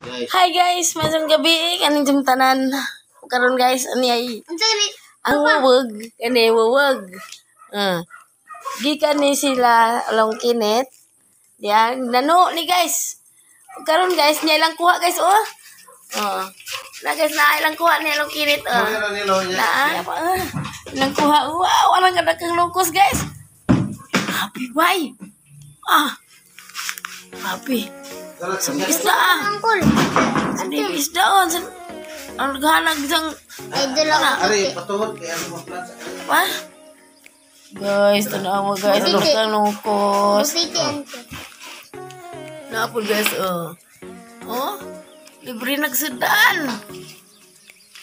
Guys. Hi guys, masang gabi kaning jung tanan. Karon guys, ani ay ang wuwag, kani wuwag. Gikan ni sila along kinet. Diyan nano ni guys. Karon guys, niya ilang kuha guys oh. Oh. Na guys, na ilang kuha ni along kinit oh. Na, ilang kuha. Wow, walang kadakang lungkos guys. Happy bye. Ah. Happy. Sa isda ah. Sa isda oh. Ang naghanag isang... Ari, patuhod. Kaya ano mo plan sa... Pa? Guys, tanawa guys. Ang lukang lungkos. Naapol guys, oh. Oh, libre nagsudan.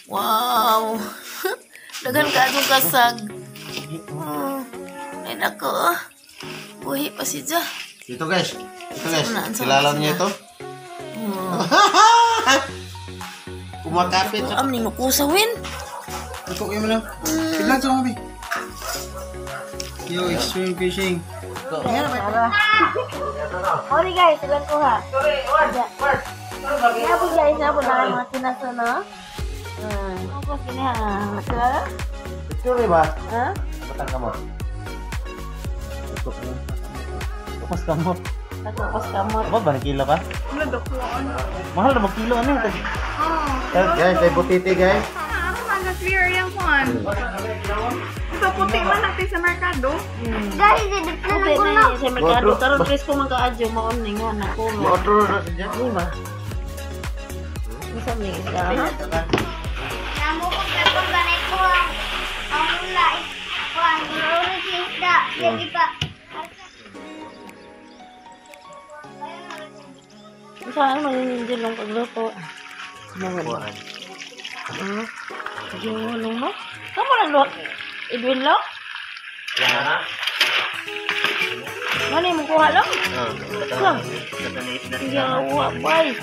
Wow. Dagan ka akong kasag. Oh. Ay, nako. Oh. Buhi pa si Ja. Dito guys. Ito guys. Kilala niyo ito? Oh. Kumakapit. Am ni makusawin. Ito kayo mo lang. Kidlat sa mga. Yo, extreme fishing. Sorry guys, ilang kuha. Nabog guys, nabog na mga kinasa no? Ang kini ha. Picture ba? Ha? Batang kamot. Tapos kamot. Tapos kamot. Aba ba kilo ka? Mahal na magkilo ano yun? Guys, ay butiti guys. Ano clear yung kuan. Ito puti man natin sa merkado. Guys, idip na Puti lang ko na na. sa merkado. Karon presko man kaadyo maon ni nga na ko. Motor na siya. Di ba? Unsa man isda ha? Namo ko pepper ganay ko ang ula kuan uro si isda lagi pa. Unsa man yung lang pagluto? Kuhaan. Yung no? Kamu lang lo. Edwin lo? Wala. Mano yung kuha lang? Ah. Yawa, bay.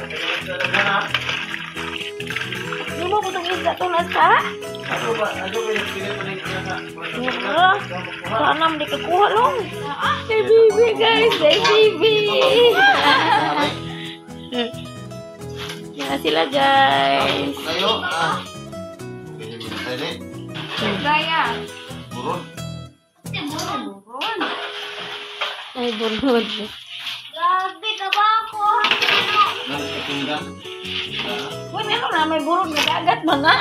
Di mo putong isda itong nasa? Ano ba? Ano ba yung pinituloy niya sa... Sana hindi ka kuha lang. Hey, baby, guys. Hey, baby. Yan sila, guys. Tayo. Ah. Gaya. Buron. Buron. Ay, buron. Grabe ka ba ako? Uy, meron na. May buron na dagat mga.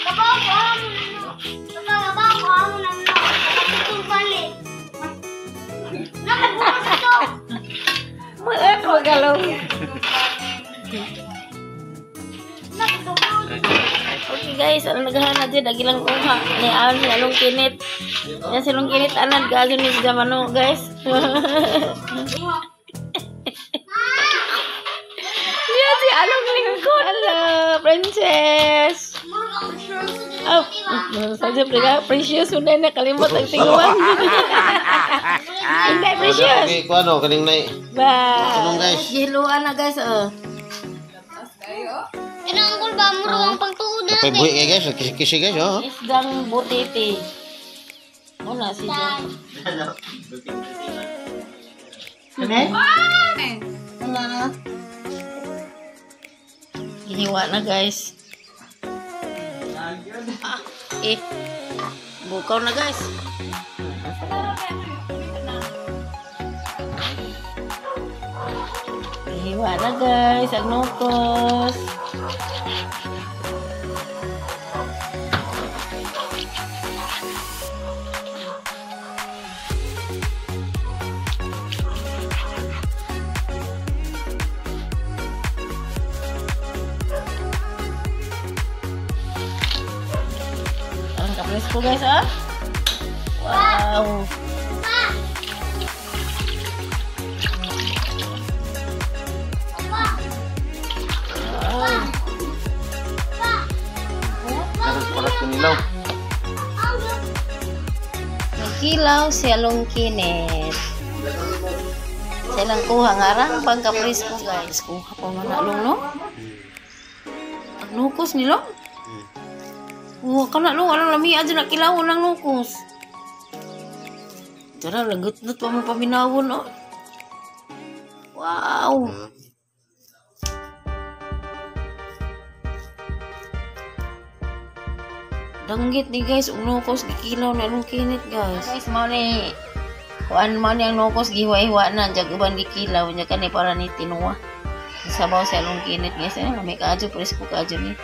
Kaba ko amo na no. Kaba ko amo na no. Kapitong balik. Nakabukas ito. Maat, magalaw. Okay guys, ano naghahanap dyan? Agilang kuha. Ni Al, ni Along Kinit. Yan si Along Kinit, anad gaso ni si Jamano, guys. Yan si Along Lingkod. Hello, princess. Oh, sabi siya, precious. Unay na kalimot ang tinguan. Hindi, precious. Okay, kuha no, kaning nai. Bye. Tulong, guys. Giluan na guys, oh. Kinangkol ba mo ang pagtuod Kapay buhi kay guys, kisi-kisi guys, oh. Isdang butiti. Una si John. Wala na. Giniwa na guys. Ah, eh. Bukaw na guys. Giniwa na guys. Ang nukos. Ang kapresko guys ah. Wow. Wow. Karon parat kinilaw. Nagkilaw si Along Kinet. Silang kuha nga rang pangkapresko guys. Kuha pa man along no? Ang nukos nilo? Kuha ka na long. Alang lami adyo na kilaw lang nukos. Tara, lagot-lot pa mo paminawon oh. Wow. Danggit ni guys, og nukos gikilaw na anong kinit guys. Guys, mao ni kuan mao ni ang nukos gihiwa-hiwa na jag uban gikilaw nya kani para ni tinuwa. Sabaw sa anong kinit guys. Ay, lami kaadyo, presko kaadyo ni.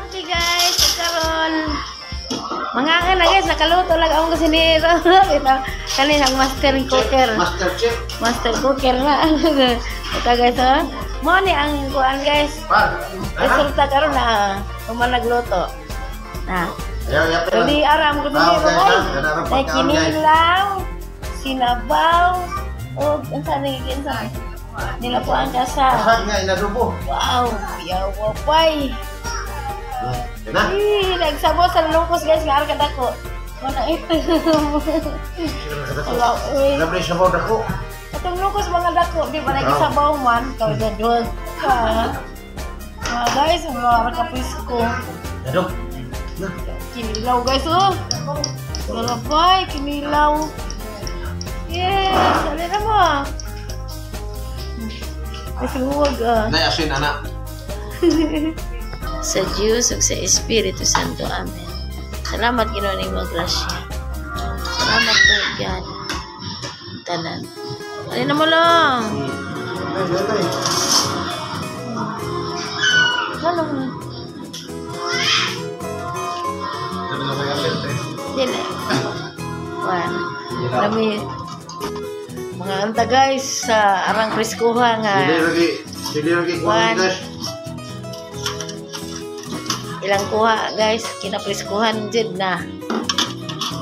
Okay guys, karon mga na guys, nakaluto lang akong kusinero. Ito, kani ang master cooker. Master Chef. Master cooker na. Ito guys, ha. Mao ni ang kuan guys. Par. Resulta karon na human nagluto. Na. Ayaw, ayaw. Dali aram ko Tao, dili guys, ko. ha? Ganarang Ay pagkaon, guys. kinilaw, sinabaw, o unsa ni kinsa. Nila po ang kasa. Kasag nga inadubo. Wow, yawa pay. Na. Eh, nagsabo sa lukos guys, nga arka dako. Wala ito. Wala, uy. Labre sa mo dako. Atong lukos mga dako, di ba nagisabaw man, ikaw dyan duwag ka. Mga guys, mga arka pisko. Adog. Na. Kinilaw guys, oh. Malapay, kinilaw. Yes, alin na mo. Ay, huwag ah. Nay asin ana. Sa Diyos ug sa Espiritu Santo. Amen. Salamat Ginoo ning mga grasya. Salamat Lord God. Tanan. Alin na mo lang. Nay, nay. Halong na. Dili. Wan. Kami mga anta guys sa arang preskuha nga Dili lagi, dili lagi One. kuan guys. Ilang kuha guys, kinapreskuhan jud na.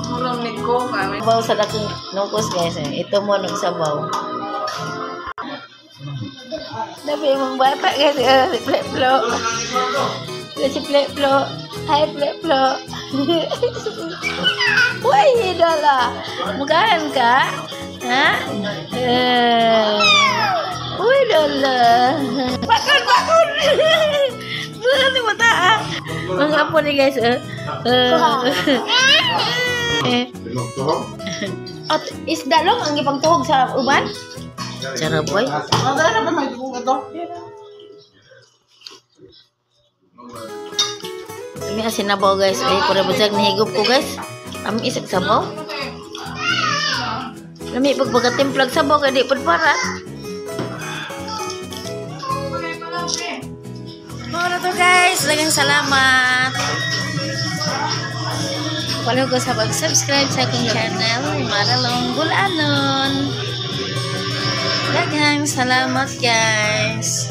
Murang ni ko kami. Sabaw sa dakong nukos guys. Eh. Ito mo nung sabaw. Dabi mong bata guys. Si Pleplo. Si Pleplo. Hi Pleplo. Uy, dala. Mukaan ka? Ha? Eh. Uy, dala. Bakon, bakon. Bakon ni mata ah. Mga apo ni guys. Eh. Eh. At isda lang ang ipagtuhog sa uban? Tsara boy. Magana pa may tuong ito. Kami ang sinabaw guys. Ay, pura basag nahigop ko guys. Kami isag sabaw. Lami pagpagatimplag sabaw kay di pud parat. Mao na to guys. Daghang salamat. Follow ko sa pag-subscribe sa akong channel, Maralong Bulanon. Daghang salamat guys.